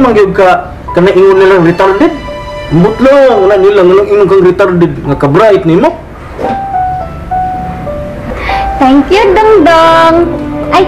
man gyud ka kana ingon nilang retarded. Mutlong na nila nganong ingon kang retarded nga ka-bright nimo. Thank you, Dongdong. Ay,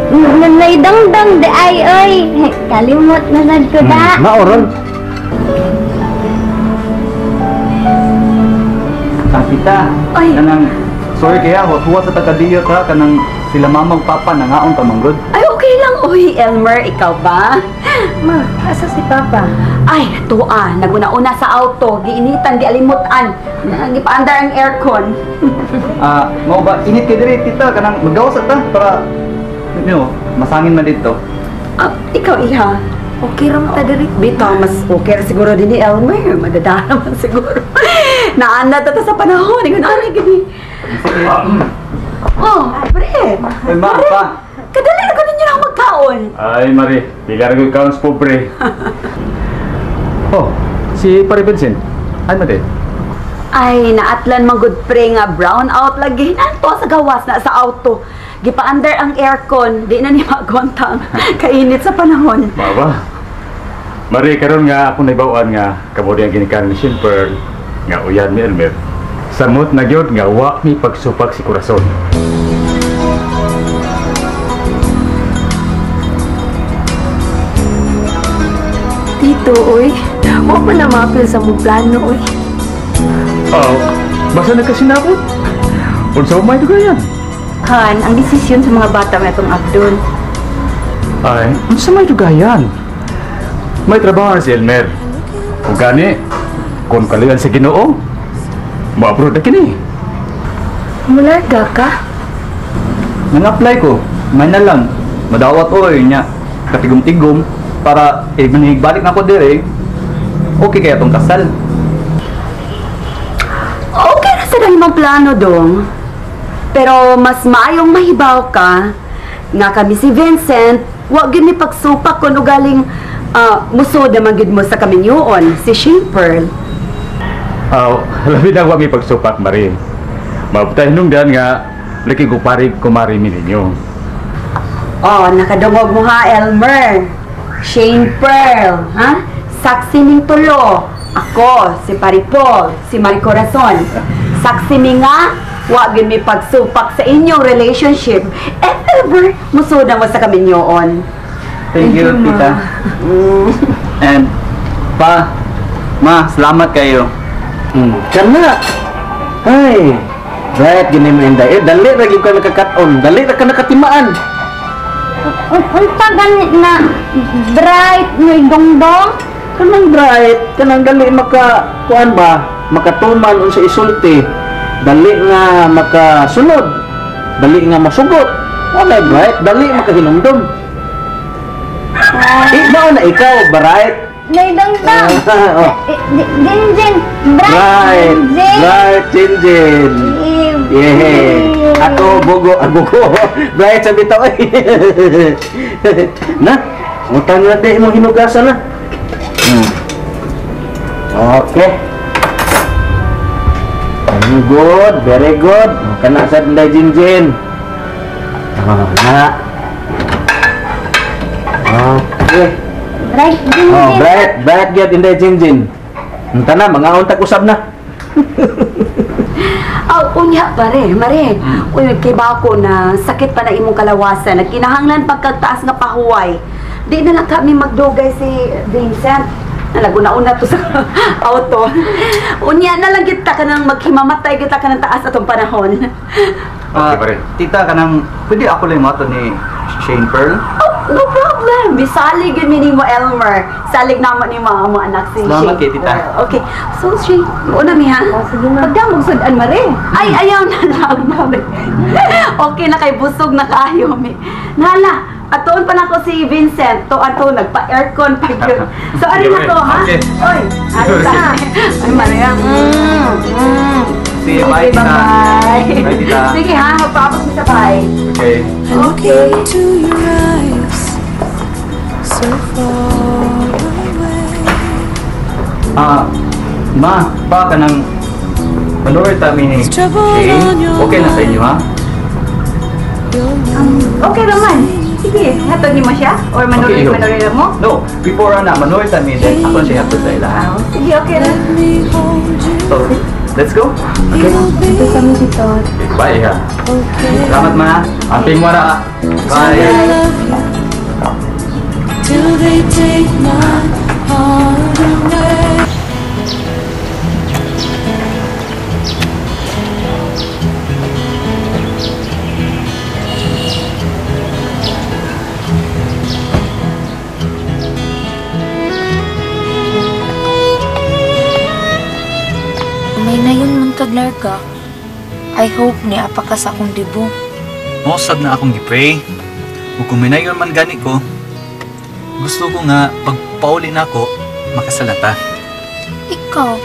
nanay Dongdong, di ay, oy. Kalimot na sad ko da. Maoron. Ah, tita. Ay. Kanang, sorry kaya, huwat sa tagadiyot ha. Kanang sila mama ug papa nangaon pa manggod. Ay, okay lang. Uy, Elmer, ikaw ba? Ma, asa si Papa? Ay, tuwa. Naguna-una sa auto. Giinitan, gialimutan. Gipaandar ang aircon. Ah, mao ba init kay diri tita kanang magawas ta para you know, masangin man dito. Ah, ikaw, iha. Okay ra man ta diri. Bitaw, mas okay ra siguro din ni Elmer. Madadala man siguro. Naana ta sa panahon. Ingon, ani, gini. Sige. Oh, pre. Uy, ma, Pre, pa. Kadali na ko ninyo na magkaon. Ay, Mari, pila ra gyud kaon sa pobre. Oh, si Pare Vincent. Ay, Mari. Ay, naatlan man good pre nga brown out lagi. Nanto sa gawas na sa auto. Gipa-under ang aircon. Di na ni magontang kainit sa panahon. Baba. Mari, karon nga ako naibawaan nga kamo ang ginikan ni Shane Pearl nga uyan ni Elmer. Samot na gyud nga wa mi pagsupak si Corazon. Tito, oy. Wa pa na maapil sa mong plano, oy. Oh, basta nagkasinabot. Unsa may dugayan? Han, ang desisyon sa mga bata may atong abdon. Ay, unsa may dugayan? May trabaho na si Elmer. Ug gani, kung kalian sa Ginoo, ma-approve na kini. Mularga ka? Nang-apply ko, may na lang. Madawat oy nya katigom-tigom para eh, balik na ko dire. Okay kaya tong kasal. Okay na sa imong plano, dong. Pero mas maayong mahibaw ka nga kami si Vincent, wa gyud ni pagsupak kun ugaling musod naman gyud mo sa kaminyoon, si Shane Pearl. Aw, labi na wa mi pagsupak, Mari. Mabutay hinungdan nga lagi ko pari kumari mi ninyo. Oh, nakadungog mo ha, Elmer. Shane Pearl, ha? Saksi ning tulo. Ako, si Pari Paul, si Mari Corazon. Saksi mi nga, wa gyud mi pagsupak sa inyong relationship. If ever, musuda mo sa kaminyoon. Thank you, tita. And pa, ma, salamat kayo. Kana. Ay, bright gini mo inday. Eh, dali ra gyud ka nakakaton, dali ra ka nakatimaan. Unsa gani na bright ni Dongdong? Kanang bright, kanang dali maka kuan ba, makatuman unsa isulti. Dali nga makasunod, dali nga masugot. Wala bright, dali makahinumdum. Eh, mao na ikaw, bright. Nay Dongdong. Oh. Eh, Jinjin, bright, Bright, Jinjin. bright, Jinjin. Yeah. Ato bugo, ah, bugo. Bright sa bitaw eh. Na, utang na di imong hinugasan na. Okay. Very good, very good. Kana sa Inday Jinjin. Oh, na. Okay. Bright Jinjin. Oh, bright, bright gyud Inday Jinjin. Unta na, mga untag usab na. Aw, unya pare, mare. Uy, kay bako na sakit pa na imong kalawasan. Nagkinahanglan pagkagtaas nga pahuway. Di na lang kami magdugay si Vincent. Nalaguna-una to sa auto. Unya na lang kita ka nang maghimamatay kita ka ng taas atong panahon. Ah, Okay, pare. Tita, kanang pwede ako lang mo ni Shane Pearl. Oh, no problem. Bisalig yun ni mo, Elmer. Salig naman ni mama anak si Salamat Shane kay tita. Pearl. Okay. So, Shane, una mi ha? Oh, sige ma. Pagka magsudan, mare. Ay, ayaw na lang, mami. Okay na kay busog na kaayo, mi. Nala, atoon pa na ko si Vincent. To ato nagpa-aircon pa yun. So, ari na ko, ha? Okay. Oy, ari ta. Ay, Maria. Sige, bye, Okay, tita. bye-bye. Bye, tita. Sige, ha? Magpaabot mo sa bahay. Okay. Okay. To your eyes, so far away. Ah, ma, pa kanang manood ta mi ni Trouble Shane. on your Okay na sa inyo ha? Okay naman. Sige, hatod nimo siya? Or manuloy, Okay, iho. Manuloy mo? No, before na, manuloy ta mi, then ako na siya hatod sa ilahan. Ah, sige, okay ra. Let me hold you. So, let's go. Okay. You'll be Dito kami dito. Bye, ha. okay. Salamat, ma. Amping mo na. Bye. I love you till they take my heart away. May nayon man kaglar ka. I hope ni apa ka sa akong debut. Mosab na akong gipray. Ug kung minayon man gani ko, gusto ko nga pagpauli na ako, makasalata. Ikaw,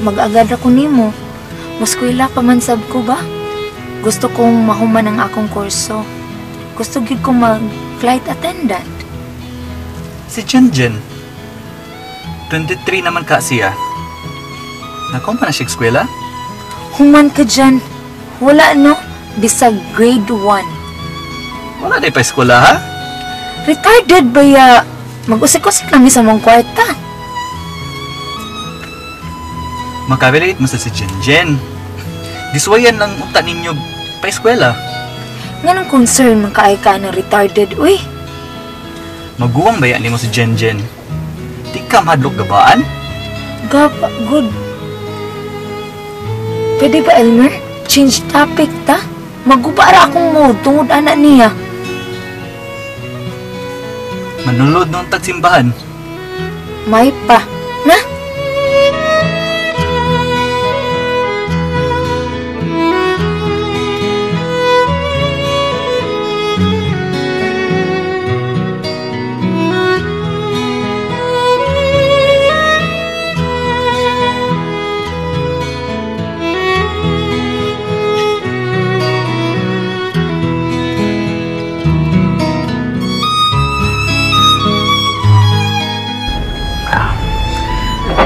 mag-agad ako nimo. Muskwela pa man sab ko ba? Gusto kong mahuman ang akong kurso. Gusto gyud ko mag-flight attendant. Si Jen Jen, 23 naman ka siya. Nakuha pa na siya eskwela? Human ka dyan. Wala no? Bisag grade 1. Wala di pa eskwela ha? Retarded ba ya? Mag-usik-usik lang sa mong kwarta. Makarelate mo sa si Jen Jen. Giswayan lang unta ninyo pa eskwela. Nganong concern man kaay ka ng retarded, uy? Maguwang ba yan nimo si Jen Jen? Di ka mahadlok gabaan? Gaba, good. Pwede ba, Elmer? Change topic ta? Maguba ra akong mood tungod ana niya. Manulod noong tagsimbahan. May pa. Na?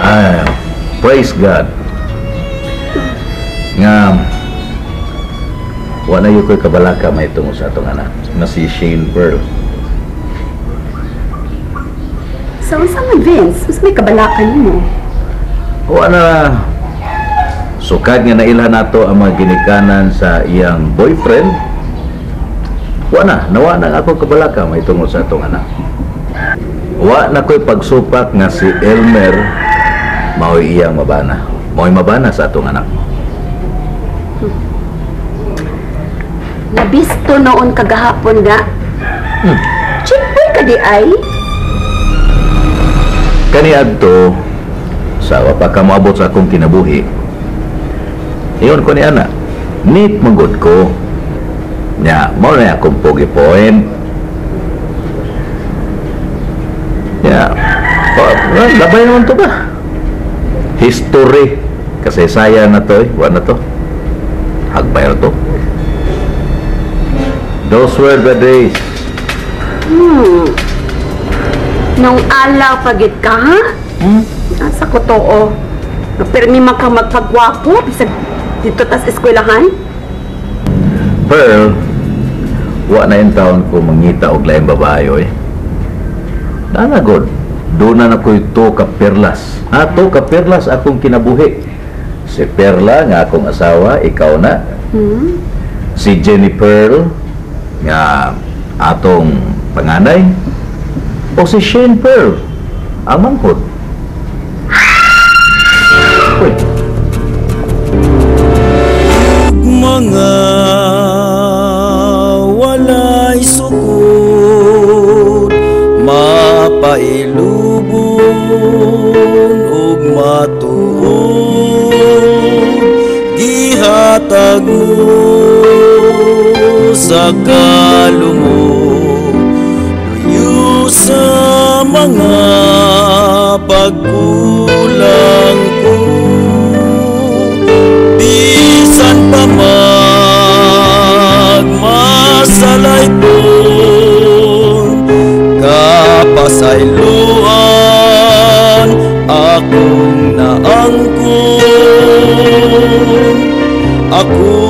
Ah, praise God. Nga wala yung ko'y kabalaka may tungo sa atong anak na si Shane Pearl. So, unsa man, Vince? Unsa may kabalakan nimo? Wala sukad nga nailhan nato ang mga ginikanan sa iyang boyfriend. Wala, nawa na ako kabalaka may tungo sa atong anak. Wa na ko'y pagsupak nga si Elmer mao'y iyang mabana. Mao'y mabana sa atong anak. Nabisto noon kagahapon ga. Chick boy ka di ay? Kaniadto sa wa pa ka moabot sa akong kinabuhi. Ingon ko ni ana, neat man gud ko. Nya, mao na akong pogi point. Nya, oh, well, labay naman to ba? History, kasaysayan na to eh. Wa na to. Hagbay na to. Those were the days. Nung alaw pagit ka, ha? Asa ko to, oh. Permi man kang magpagwapo, bisag dito tas eskwelahan. Pearl, wa na yung taon ko mangita og laing babae, oy. Nanagod, doon na nakoy to ka perlas. Ha, to ka perlas akong kinabuhi. Si Perla nga akong asawa, ikaw na. Si Jenny Pearl nga atong panganay. O si Shane Pearl, ang manghod. Uy. Mga walay sukod, mapailubon ug matuod, gihatag mo sa kalumok, luyo sa mga pagkulang ko. Bisan pa magmasalay po, kapasayloan akong naangkon. Ako